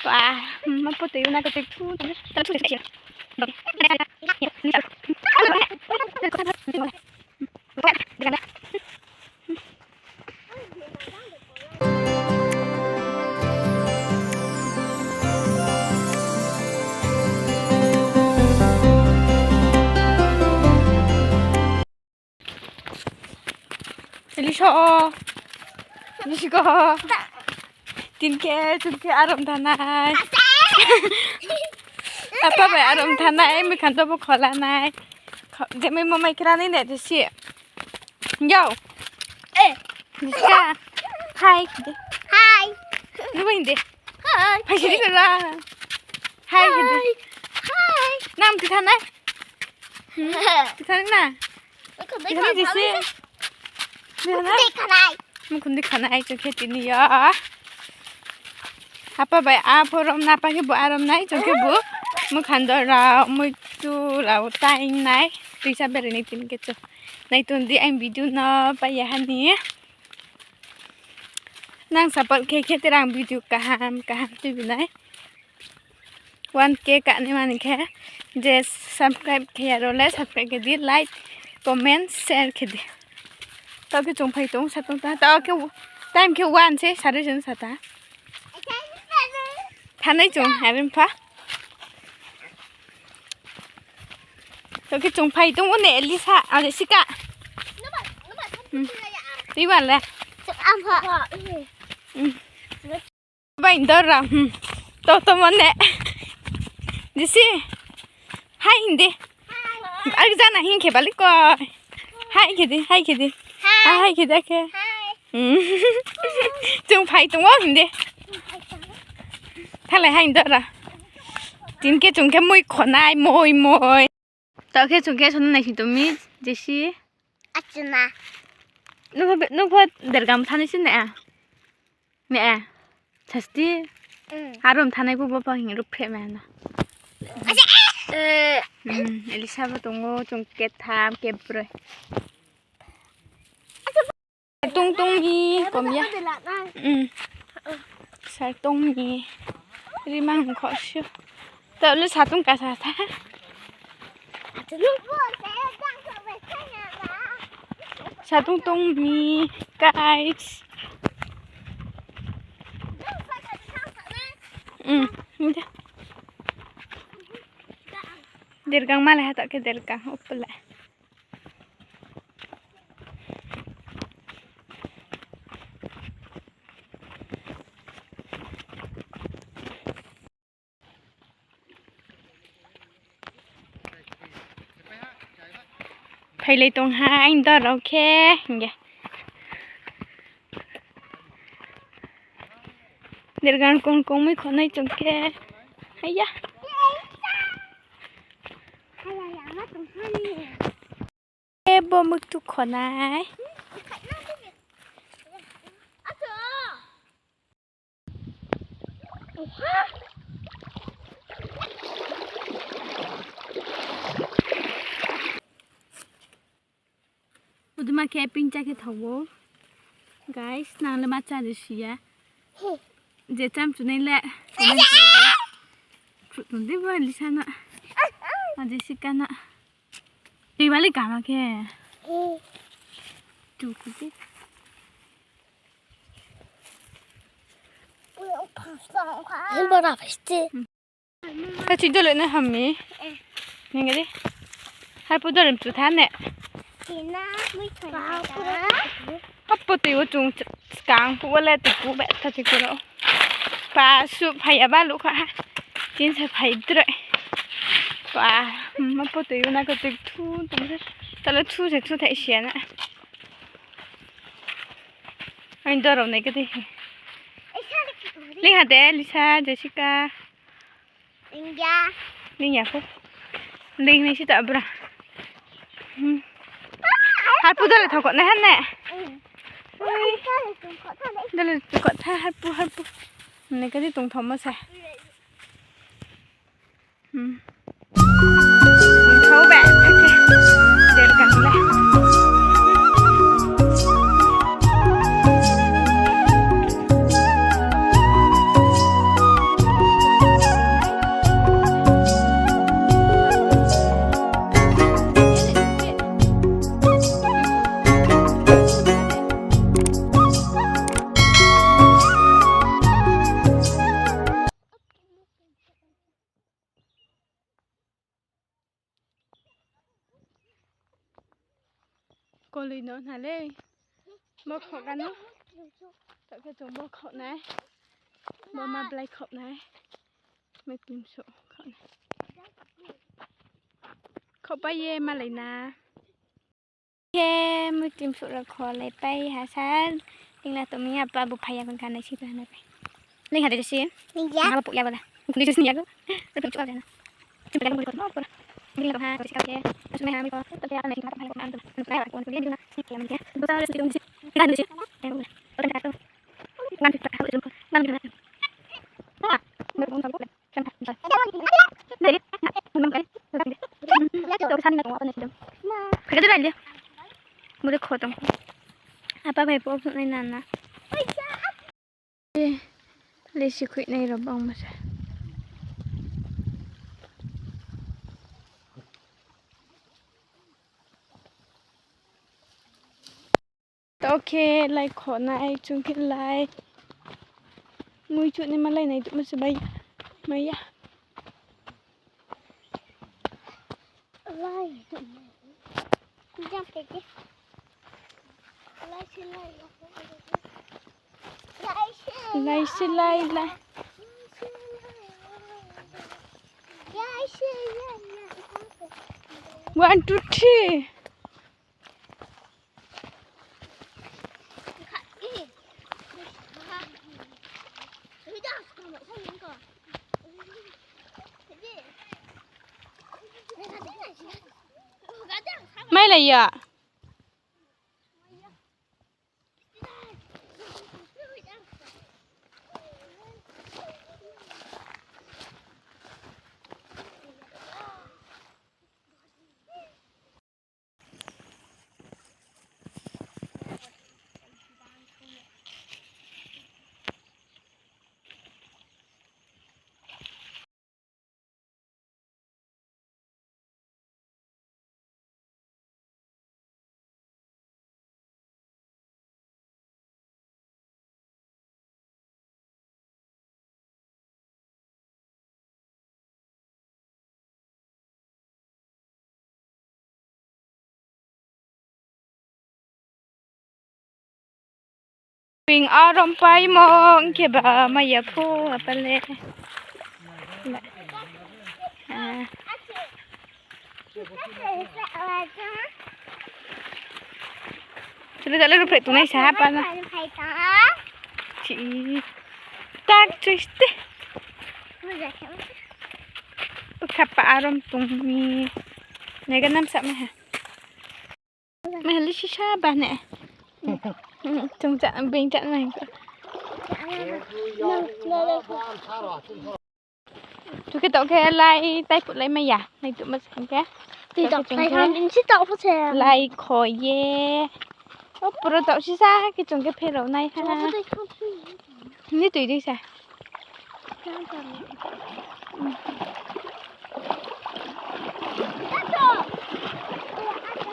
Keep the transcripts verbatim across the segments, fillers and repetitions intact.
Pa, hmm, ma photo yo na ko te thu, ta le thu se. Elisa o. Elisa ko. Tini khe, tini khe arom thanai. Apa bai arom thanai, mi khan to bo khola nai. Kho-, je mi mo mai kra nai ne, je si. Yo. Eh. Elisa. Hi. Hi. Lu bai de. Hi. Hi, sini kra. Hi, hi. Hi. Nam ti thanai. Ti thanai na. Ti thanai je si. Ti thanai. Mukhun di khanai chung khe tini yo. Apa bai apho rom na, apa khe bo arom nai, chung khe bo. Mukhan do rao, muitu rao, taing nai. Tuisa bere ni tini khe chung. Nai tong di ang video no pai ya hani. Nang support khe khe terang video kaham kaham tuibi nai. One K kani mani khe, je subscribe khe ya rao le subscribe khe di, like, comment, share khe di. Tao khe chung phai tong, sa tong ta, tao khe time khe one se, sari jun sa ta. Thanai chung, are pha. Tao khe chung phai tong o ne, Elisa, are sika. Hmm. Tui wan le. Hmm. Bai dor ra, hmm. To, to mone. Jisi. Hai hindi. Ar jana hin khe balik ko. Hai khe di, hai khe di. Hai. Ah, hai khe di, khe. Hai. Hmm. Chung phai tong o hindi. Thalai hai dor ra. Tini khe chung khe mui khonai, mui, mui. Tao khe chung khe sono naising tong mi, Jesi. Achuna. Nung pho, nung pho dergang thanai si ne? Ne? Sasti? Mm. Arom thanai pho bo pho hing ruh phreh mai na. Acha, eh! Mm, Elisa bo tongo, chung ketham, kebroi. Tong tong mi, kom ya. Mm. Sar tong mi. Rimang kho sio. Tao le satung ka sa tha. Satung tong mi, guys. Mm, ini. Dergang male ha tao khe dergang, upele. Phailai tong ha, aini dor rao khe, hing ye. Dergang kong kong mui khonai chung khe. Haiya. E bo muktu khonai. Uduma khe pingcha khe thanng ou. Guys, nang le ma cha de si ya. Je cham chunai le. Khruh tong di bo Lisa no. A Jessica no. Tui bali kama khe. Tu khe di. Bara pasti. Tha chi dole na hammi. Ningari. Harpu dole mchu tha ne. Hapo tui wo chung skang pu wo le tui pu be tha chi kuro. Pa su phai ya ba lu kha ha. Tin sa phai droi. Pa, ma po tui wo na ko tui thu tong se. Talo thu se thu thai sia na. Aini dor rao nai khe di. Ling ha de, Lisa, Jessica. Ling ya. Ling ya pho. Ling nai si ta bra. Hmm. Harpu dole thokot nai ha ne. Ui. Dole thokot tha harpu, harpu. Nai khe di tong thom mo se. Hmm. Thau ba, thakhe. Dergang le. Lui no na le. Bo khoh ka no. Taoh khe chung bo khoh nai. Bo ma blai khoh nai. Muitim suh khoh nai. Khoh pai ye malai na. Khe muitim suh rao khoh lai pai ha sa. Tingla tong mi apa bu phai ya kon kha nai si tu ha nai pai. Nai ha de si. Nai ya. Haba puk ya bala. Ni si ya ko. Muitim suh ya na. Apa bai pok nai nana. Lesi khuinai rao bangma se. Taoh khe lai khoh nai, chung khe lai. Mui chuh ni malai nai tuh ma se bai. Mai ya. Lai se lai lai. One, two, three. Mai lai ya. Ping arom paimo, hing khe ba mai ya pho, apa le. Ah. Chule jale ruhphreh tongnai sa ha pa na. Chi. Tak chuiste. Khapa arom tong mi. Nega nam sa mai ha. Mai ha lisi sa ba ne. Chung cha, beng cha nai. Chu khe taoh khe lai tai phuh lai mai ya, nai tuh ma se khe. Tui taoh chung khe lai kho ye. O pura taoh sisa khe chung khe pherao nai ha. Ni tui di sa.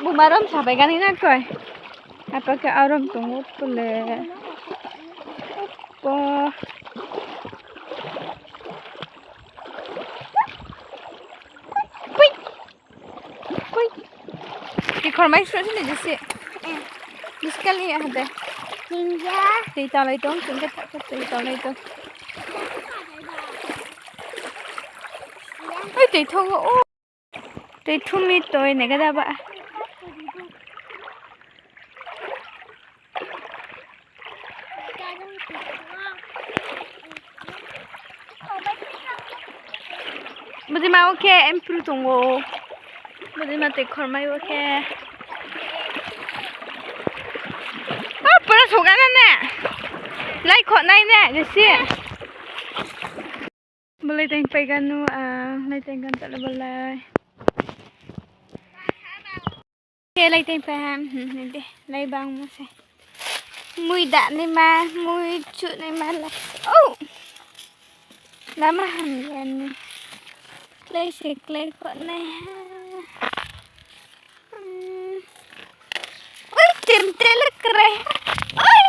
Buma rom sapai gani na koi. Apa khe arom tong ou pule. Opo. Pui. Pui. Tikhor mai sro sini jisi. Biskali ya hade. Tui talai tong, tui ke tak tui talai tong. Oi, tui thong o. Tui thumi toi nega da ba. Bujima o khe empru tong ou. Bujima tui khormai o khe. O pura sogana ne. Lai khonai ne, jesi. Bolai teng pai ganu, ah, lai teng gan tala bolai. Ke lai teng pai ham, hmm, hmm, de, lai bang mo se. Mui da ni ma, mui chu ni ma lai. Oh! Lama ham ya ni. Klai se klai khonai ha. Hmm. Ui, tim te le kre. Ui.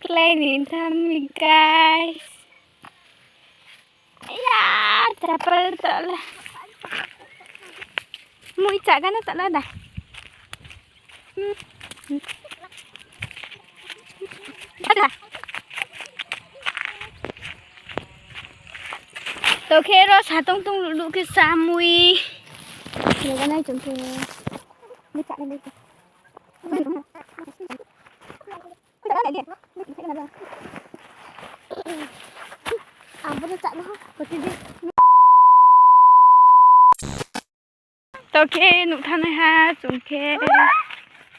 Klai ni tham ni, guys. Ya, chapal tala. Mui chá gana tala da. Ada. Tao khe ro sa tong tong lu lu khe sa mui. Lega nai chung khe. Mui chá gana. Tao khe nuh thanai ha, chung khe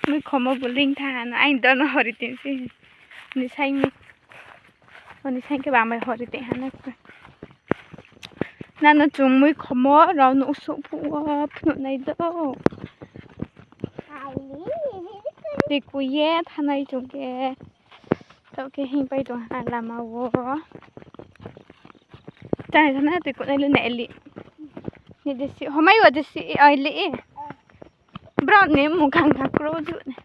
mui khomo bo ling tha ha no, aini dor no hori tong se. Ni saing mi. Oni saing khe ba mai hori tong ha na. Nano chung mui khomo rao nuh souh phuh wo phnuh nai do. Tui kui ye thanai chung khe. Tao khe hing pai tong ha lama wo. Chá thana tui kunai le na eli. Ni desi, homai wo desi, ai le. Brown ni mung khang khang kro ju ni.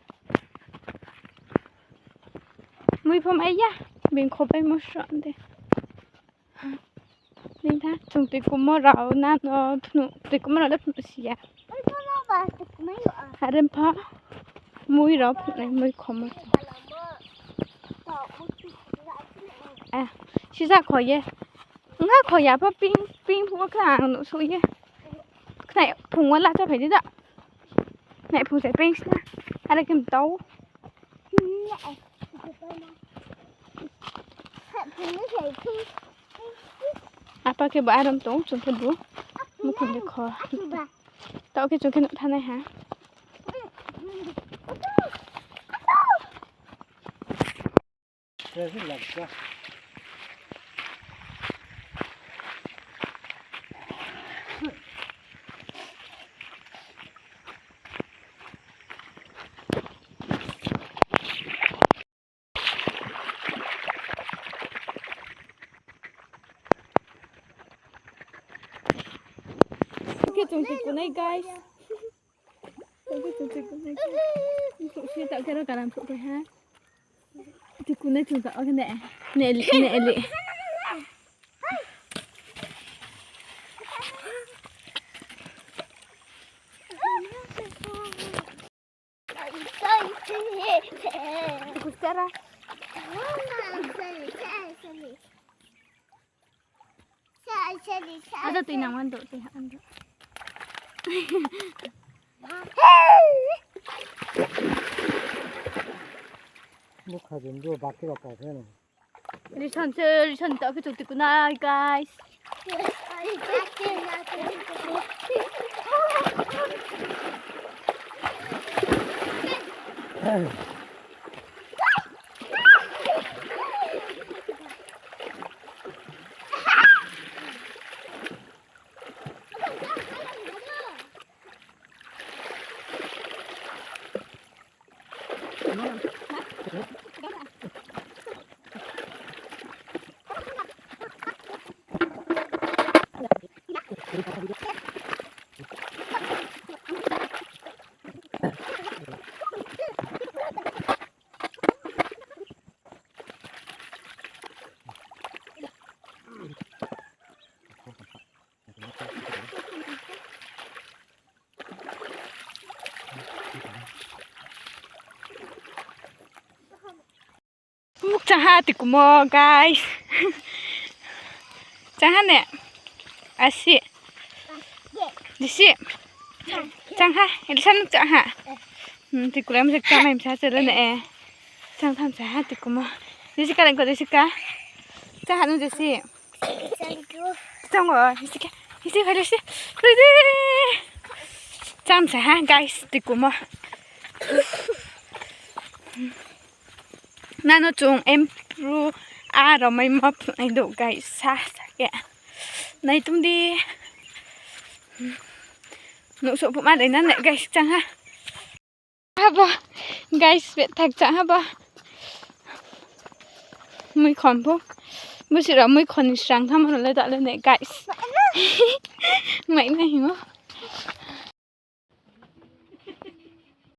Mui pho mai ya, bini khopai mo sro de. Nini tha, chung tui kumo rao nano phnuh, tui kumo rao le phnuh si ya. Are pha, mui rao phnuh nai, mui khomo. Eh, sisa kho ye. Nga kho ya pho ping, ping phuh wo khna ang nuh souh ye. Khnai phung wo la cha phai di da. Nai phung se ping sna. Are khe mtau. Apa khe bo aram tong, chung khe bo. Mukhung de kho. Tao khe chung khe nuh thanai ha. Khe chung tui kunai, guys. Khe chung tui kunai. Khe tao khe ro karam phuh pai ha. Tui kunai chung tao khe ne, ne eli, ne eli. Ada tui nang wan do tui han do. Bukha jin do baki rok ka khe no. Rison se, rison tao khe chung tui kunai, guys. Muk chang ha tikumo, guys. Chang ha ne? Asi. Disi. Chang ha. Elisa nuk chang ha. Hmm, tikulai msa chang nai msa chelo ne e. Chang tham sa ha tikumo. Jessica leng ko Jessica. Chang ha nu Jessica. Chang o, Jessica. Jessica, Jessica. Chang sa ha, guys, tikumo. Nano chung empru a rao mai ma phunai do, guys, sa sa khe. Nai tong di. Nuk souh phu ma dei na ne, guys, chang ha. Habo, guys, bethak chang habo. Muikhon pho. Busi rao muikhon ni srang tamo rao le da le ne, guys. Mai na himo.